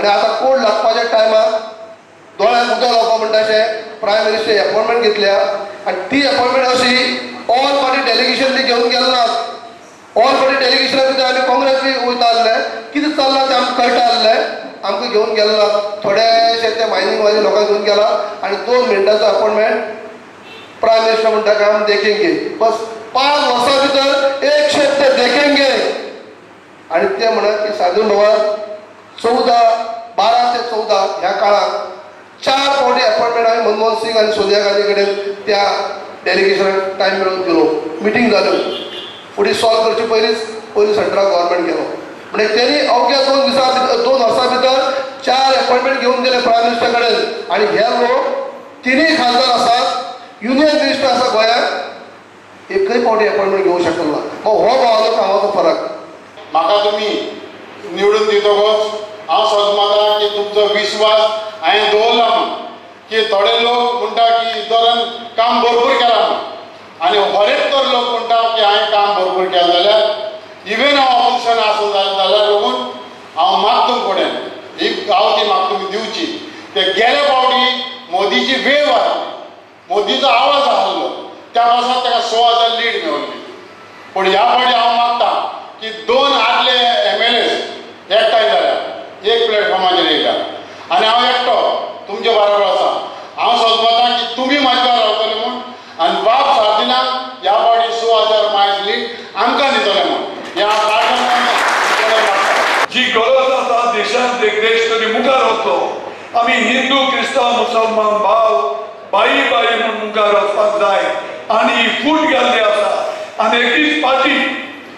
आनी आतां कोड लागपाच्या टायमार दोळ्यांक उदक लावपा म्हणटा अशें प्रायम मिनिस्टर अपॉयंटमेंट घेतल्या आनी ती अपॉयंटमेंट अशी ऑल पार्टी डेलिगेशन बी घेवन गेले नात. ऑल पार्टी डेलिगेशना भितर आमी काँग्रेस बी वयता आसले, कितें चल्लां तें आमकां कळटा आसलें, आमकां घेवन गेले ना. थोडेशे ते मायनींग वाले लोकांक घेवन गेला आनी 2 मिनटाचो अपॉयंटमेंट प्रायम मिनिस्टर म्हणटा काय हम देखेंगे, बस 5 वर्सां भितर एक शब्द देखेंगे. आनी ते म्हणत की साधून बाबा 14, 12 ते 14 ह्या काळात 4 फावटी अपॉयंटमेंट हांवें मनमोहन सिंग आनी सोनिया गांधी कडेन त्या डेलिगेशनाक टायम मेळोवन दिलो. मिटींग जाल्यो, फुडें सॉल्व करचे पयलींच पयलीं सेंट्रल गव्हर्मेंट गेलो. म्हणजे तेणी अवघ्या 2 दिसां 2 वर्सां भितर 4 अपॉयंटमेंट घेवन गेले प्रायम मिनिस्टर कडेन. आनी हे लोक 3 खासदार आसात, युनियन मिनिस्टर आसा गोंयांत, एकय फावटी अपॉयंटमेंट घेवंक शकलो ना. मग हो भावाचो कामाचो फरक. म्हाका तुमी निवडून दितकच हांव समजता की तुमचो विश्वास हांवें दवरला म्हूण, की थोडे लोक म्हणटा की दरान काम भरपूर केलां म्हूण, आनी हरेक तर लोक म्हणटा की हांवें काम भरपूर केलें जाल्यार इवन हांव ऑपोजिशन आसूं जाल्यार लागून हांव मागता तुमचे कडेन ही गांवठी म्हाका तुमी दिवची. ते गेले फावटी मोदीची वेव आसली, मोदीचो आवाज आसलो, त्या पासून ताका 6,000 लीड मेळ्ळी. पूण ह्या फावटी हांव मागता की 2 आदले MLAs एकठांय जाल्या एक प्लॅटफॉर्माचेर येयल्या आनी हांव एकटो तुमचे बरोबर आसा. हांव समजता की तुमी म्हाजे बरोबर रावतले म्हूण आनी बाब सार्दिनाक ह्या फावटी 6,000 मायज लीड आमकां दितले म्हूण ह्या जी गरज आसा देशांत एक देश तरी मुखार वतलो. आमी हिंदू क्रिस्तांव मुसलमान भाव बाई बाई म्हूण मुखार वचपाक जाय. आनी ही फूट गेल्ली आसा आनी एकूच पार्टी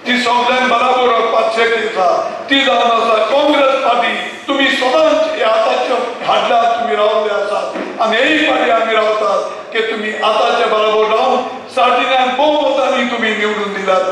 ती सगळ्यांक बराबर व्हरपाक शक्य आसा ती जावन आसा काँग्रेस पार्टी. तुमी सदांच आतांचे हाडल्या तुमी रावल्ले आसात आनी हेय पार्टी आमी रावतात की तुमी आतांचे बराबर रावन सार्दिनाक भोवमतांनी तुमी निवडून दिलात.